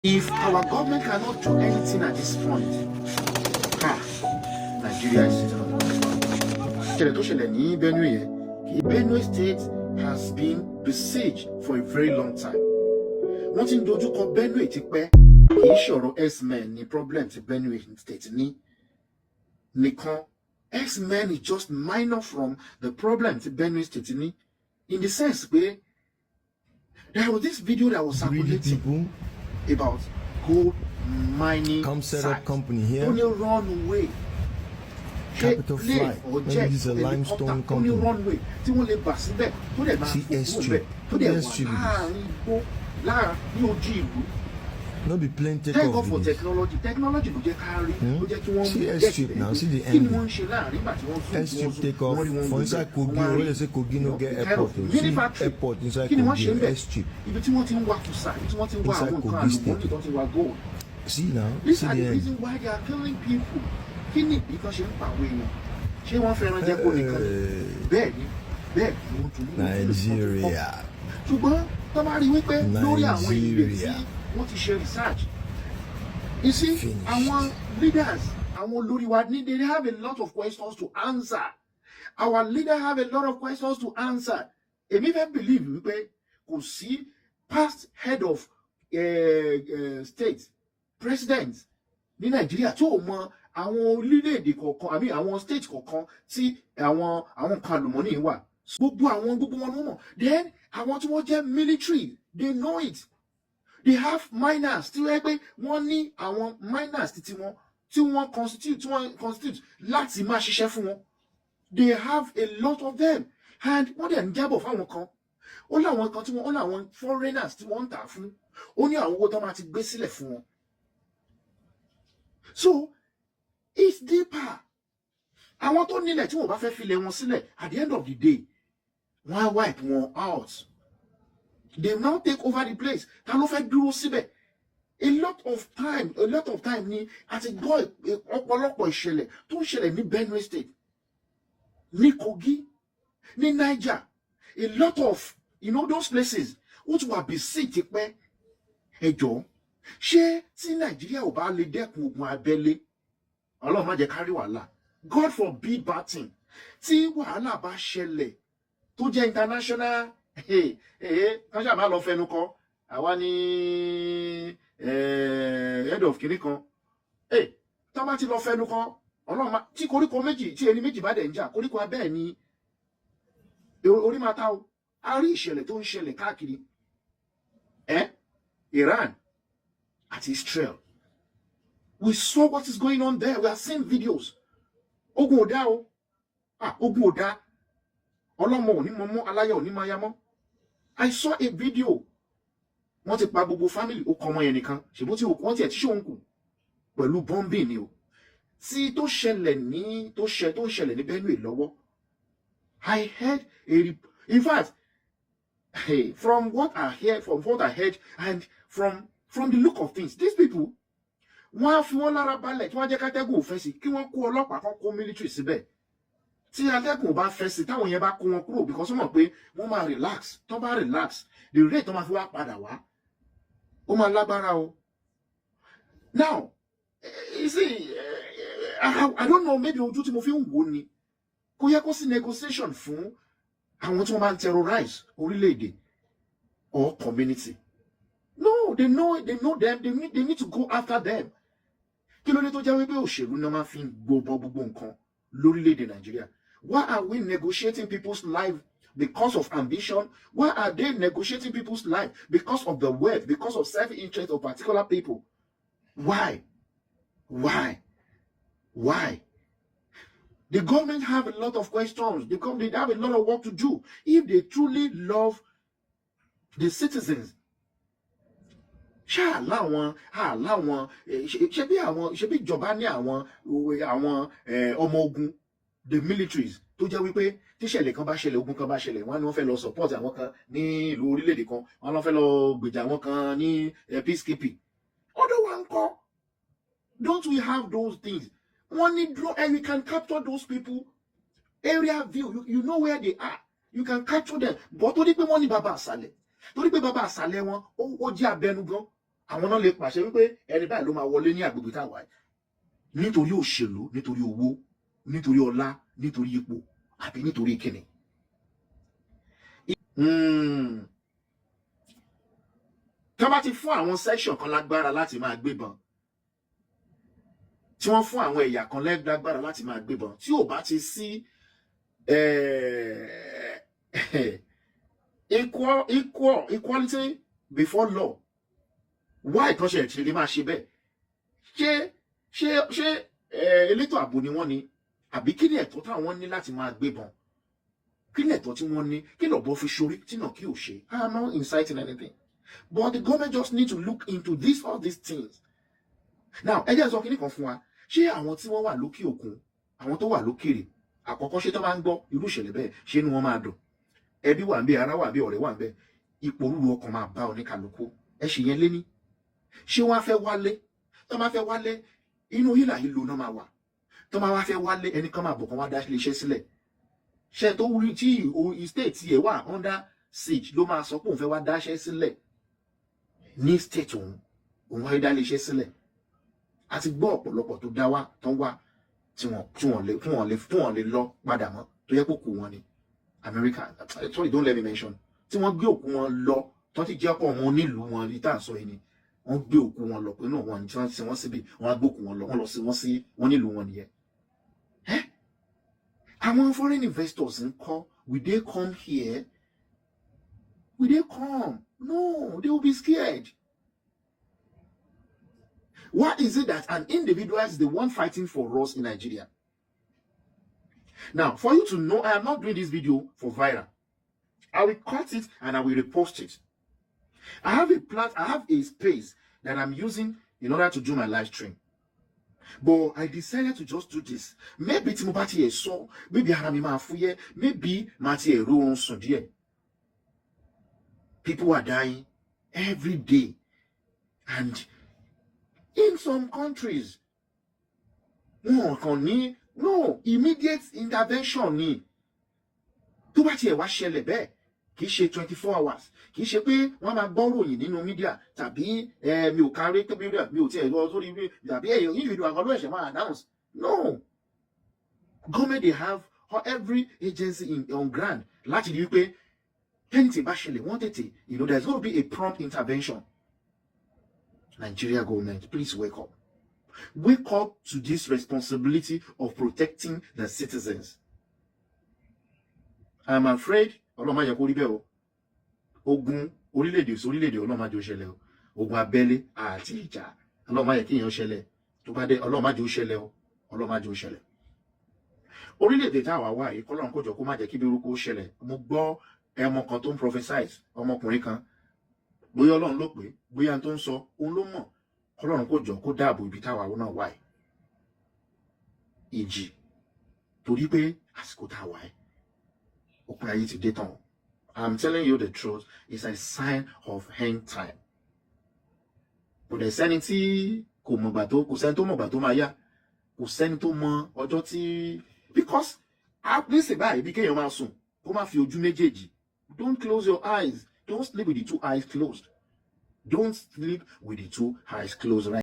If our government cannot do anything at this point, ah, Nigeria is sitting on the Ìṣẹ̀lẹ̀ tó ṣẹlẹ̀ ní Benue yẹn, Benue State has been besieged for a very long time. Wọ́n ti ń dojúkọ Benue tipẹ́. Kì í ṣọ̀rọ̀ herdsmen ní problem tí Benue State ní nìkan. Herdsmen is just minor from the problem tí Benue State ní, in the sense pé there was this video that was Greedy circulating people about gold mining come set up site company here. Ó ní runway. Ṣé Capital plane Flight. or Maybe jet, this is a limestone helicopter, ó ní company. runway tí wọ́n lè bà síbẹ̀ tó dẹ̀ máa See fò kúrò airstrip. bẹ́ẹ̀, tó dẹ̀ wà Airstrip it is. láàrin igbó, láàrin ní ojú ìlú. No be plane take Thank God off for be this. technology. Technology ló jẹ́ ká rí, ló jẹ́ kí wọ́n See get airstrip now, see the kí ni end. Wọ́n ń ṣe láàrin ìgbà tí wọ́n zoom, tí wọ́n Airstrip zoom, take off wọ́n rí wọn for gbé inside bẹ́ẹ̀, Kogi. wọ́n á Wey rí they say Kogi no get the kind airport of o. mini See factory. airport inside Kí ni wọ́n ṣe Kogi ń bẹ̀? Airstrip. Ibi tí wọ́n ti ń wa kùsà, ibi tí wọ́n ti ń wa Inside àwọn nǹkan Kogi àlùmọ́ọ́nì State. tó ti wa gold. See now, These see are the the end. reason why they are killing people. Kí ni ìdí kan ṣe ń pa àwọn èèyàn? Ṣé wọ́n fẹ́ràn jẹ́ kó nìkan ni? Bẹ́ẹ̀ ni, bẹ́ẹ̀ ni, wọ́n tún ní Nigeria. Ṣùgbọ́n tó bá rí wípé lórí àwọn ilé tí Nigeria. Wọ́n ti ṣe research, you see, Finished. Àwọn leaders, àwọn olórí wa ní, they have a lot of questions to answer. Our leader have a lot of questions to answer. Èmi fẹ́ believe wípé kò sí past head of state, president ní Nàìjíríà tó mọ àwọn orílẹ̀-èdè kọ̀ọ̀kan àbí àwọn state kọ̀ọ̀kan tí àwọn nǹkan àlùmọ́nì wà. Gbogbo àwọn, gbogbo wọn ló mọ̀. Then àwọn tí wọ́n jẹ́ military, they know it. They have miners tí wọ́n pé wọ́n ní àwọn miners títí wọn tí wọ́n constitute láti máa ṣiṣẹ́ fún wọn. They have a lot of them and wọ́n dẹ̀ ń jábọ̀ fáwọn kan. Ó láwọn kan tí wọ́n, ó láwọn foreigners tí wọ́n ń tà fún, ó ní àwọn owó tó máa ti gbé sílẹ̀ fún wọn. So it's deeper. Àwọn tó nílẹ̀, tí wọ́n bá fẹ́ filẹ̀ wọn sílẹ̀, at the end of the day, wọ́n á wipe wọn out. They now take over the place. Ta ló fẹ́ dúró síbẹ̀? A lot of time, a lot of time ni a ti gbọ́ ọ̀pọ̀lọpọ̀ ìṣẹ̀lẹ̀ tó ń ṣẹlẹ̀ ní Benue State, ní Kogi, ní Niger, a lot of those places. Ó ti wà busy tipẹ́. Ẹ jọ̀ọ́, ṣé tí Nàìjíríà ò bá lè dẹ́kun ogun abẹ́lé, Ọlọ́run má jẹ́ ká rí wàhálà, God forbid bad thing, tí wàhálà bá ṣẹlẹ̀ tó jẹ́ international, kán ṣáà má lọ fẹnu kọ àwa ní head of kìnní kan, tó bá ti lọ fẹnu kọ, Ọlọ́run má, tí koríko méjì, tí ẹni méjì bá dẹ̀ ń jà, koríko abẹ́ ẹ̀ ni orí máa ta o. A rí ìṣẹ̀lẹ̀ tó ń ṣẹlẹ̀ káàkiri ẹ, Iran àti Israel. We saw what is going on there. We are seeing videos. Ogun ò dá o. Ah, ogun ò dá. Ọlọ́mọ ò ní mọ mọ́, aláyọ̀ ò ní máa ya mọ́. I saw a video. Wọ́n ti pa gbogbo family, ó kọ ọmọ yẹn nìkan ṣèbó tí wọ́n tiẹ̀ tí ṣòun kù pẹ̀lú bombing ni o. Tí tó ṣẹlẹ̀ ní tó ń ṣẹlẹ̀ ní Benue lọ́wọ́, I heard a in fact, hey, from what I heard and from the look of things, these people, wọ́n á fi wọ́n lára balẹ̀ tí wọ́n á jẹ́ kátẹ́gùn ò fẹ́ sí, kí wọ́n kó ọlọ́pàá kan, kó military síbẹ̀. Tí atẹ́gùn bá fẹ́ sí, táwọn yẹn bá kó wọn kúrò, because wọ́n mọ̀ pé wọ́n máa relax. Tó bá relax, the rate tó máa fi wá padà wá, ó máa lágbára o. Now, you see, I don't know, maybe ojú tí mo fi ń wò ni, kò yẹ kó sí negotiation fún àwọn tí wọ́n máa ń terrorize orílẹ̀-èdè or community. No, they know them. They need to go after them. Kí ló dé tó jẹ́ wípé òṣèlú náà máa fi ń gbobọ gbogbo nǹkan lórílẹ̀-èdè Nàìjíríà? Why are we negotiating people's life because of ambition? Why are they negotiating people's life because of the wealth, because of self-interest of particular people? Why? Why? Why? The government have a lot of questions. They have a lot of work to do. If they truly love the citizens, ṣáà láwọn àláwọn, ṣe bí àwọn, ṣe bí ìjọba ní àwọn ọmọ ogun, the militaries, tó jẹ́ wípé tíṣẹ̀lẹ̀ kan bá ṣẹlẹ̀, ogun kan bá ṣẹlẹ̀, wọ́n á ní wọ́n fẹ́ lọ support àwọn kan ní ìlú orílẹ̀-èdè kan, wọ́n á lọ fẹ́ lọ gbèjà àwọn kan ní peacekeeping. Ọ̀dọ̀ wa ń kọ́? Don't we have those things? Wọ́n ní drone and you can capture those people. Area view, you know where they are, you can capture them. But torí pé wọ́n ní bàbá àṣàlẹ̀, torí pé bàbá àṣàlẹ̀ wọn ó jẹ́ abẹnugan, Àwọn náà lè pàṣẹ wípé ẹni báyìí ló máa wọlé ní àgbègbè táwa yìí, nítorí òṣèlú, nítorí owó, nítorí ọlá, nítorí ipò, àbí nítorí kíni. Tí wọ́n bá ti fún àwọn section kan lágbára láti máa gbébọn, tí wọ́n fún àwọn ẹ̀yà kan lágbára láti máa gbébọn, tí ò bá ti sí equality before law, why kan ṣe ṣe lè máa ṣe bẹ́ẹ̀? Ṣé elétò ààbò ni wọ́n ni, àbí kí ni ẹ̀tọ́ táwọn ní láti máa gbébọn? Kí ni ẹ̀tọ́ tí wọ́n ní? Kí lọ̀bọ fi ṣorí tí náà kí ò ṣe? I am not inciting anything, but the government just need to look into this all these things now. Ẹ jẹ́ sọ kíní kan fún wa. Ṣé àwọn tí wọ́n wà lókè òkun, àwọn tó wà lókèrè, àkọ́kọ́, ṣé tó bá ń gbọ́ irú ìṣẹ̀lẹ̀ bẹ́ẹ̀, ṣé inú wọn máa dùn? Ẹbí wà ń bẹ, ará wà ń bẹ, ọ̀rẹ́ wà ń bẹ, ipò rúru ọkàn máa bá oníkàlùkù. Ẹ ṣe yẹn léní. Ṣé wọ́n á fẹ́ wálé? Tó máa fẹ́ wálé, inú hílà hílo náà máa wà. Tó máa wá fẹ́ wálé, ẹnì kan máa bọ̀ kan wá dá iléeṣẹ́ sílẹ̀. Ṣé tó rí tí state yẹ wà under siege ló máa sọ pé òun fẹ́ wá dáṣẹ́ sílẹ̀ ní state òun, òun wá dá iléeṣẹ́ sílẹ̀? A ti gbọ́ ọ̀pọ̀lọpọ̀ tó dá wá tán wá tí wọ́n lè lọ padà mọ́, tó yẹ kó kú wọn ní America. Sorry, don't let me mention. Tí wọ́n gbé òkú wọn lọ, tó ti jẹ́ pọ̀ wọn onílùú wọn ní tá à ń sọ yìí ni wọ́n gbé òkú wọn lọ, pé náà wọn tí wọ́n sin wọ́n síbi, wọ́n á gbé òkú wọn lọ, wọ́n lọ sí wọ́n sí wọ́n nílùú wọn nìyẹn. Àwọn foreign investors ń kọ́? Will they come here? Will they come? No, they will be scared. Why is it that an individual is the one fighting for us in Nigeria? Now, for you to know, I am not doing this video for viral. I will cut it and I will repost it. I have a plat, I have a space that I'm using in order to do my live stream. But I decided to just do this. Maybe tí mo bá tiẹ̀ sọ, maybe ara mi máa fúyẹ́, maybe màá tiẹ̀ rí oorun sùn díẹ̀. People are dying every day. And in some countries, wọn kàn ní no immediate intervention ni. Tó bá tiẹ̀ wá ṣẹlẹ̀ bẹ́ẹ̀, kì í ṣe 24 hours, kì í ṣe pé wọ́n máa gbọ́ ròyìn nínú media, tàbí mi ò kárí tó media, mi ò tiẹ̀ lọ sórí, tàbí ẹ̀yọ̀ individual kan ló ẹ̀ṣẹ̀ máa announce. No, government dey have every agency on ground láti rí wípé anything bá ṣẹlẹ̀, wọ́n tètè, there is gonna be a prompt intervention. Nigeria government, please wake up. Wake up to this responsibility of protecting the citizens. I'm afraid, Ọlọ́run má jẹ́ kó rí bẹ́ẹ̀ o. Ogun orílẹ̀-èdè sí orílẹ̀-èdè, Ọlọ́run má jẹ́ ó ṣẹlẹ̀ o. Ogun abẹ́lé àti ìjà, Ọlọ́run má jẹ́ kí èèyàn ṣẹlẹ̀. Tó bá dé, Ọlọ́run má jẹ́ ó ṣẹlẹ̀ o. Ọlọ́run má jẹ́ ó ṣẹlẹ̀. Orílẹ̀-èdè táwa wà yìí, kọ́lọ́run kó jọ kó má jẹ́ kí bí orúkọ ó ṣẹlẹ̀. Mo gbọ́ ẹmọ kan tó ń prophesize, ọmọkùnrin kan, bóyá Ọlọ́run ló pè é, bóyá tó ń sọ òun ló mọ̀. Kọ́lọ́run kó jọ kó dáàbò ibi táwa náà wà yìí. Ìjì, torí pé àsìkò tá a wà yìí, òpin ayé ti dé tán. I'm telling you the truth, it's a sign of end time. Kò dẹ̀ sẹ́ni tí kò mọ̀gbà tó, kò sẹ́ni tó mọ̀gbà tó máa yá, kò sẹ́ni tó mọ ọjọ́ tí, because nísìnyí báyìí, bí kéèyàn máa sùn kó má fi ojú méjèèjì. Don't close your eyes. Don't sleep with the two eyes closed. Don't sleep with the two eyes closed, right?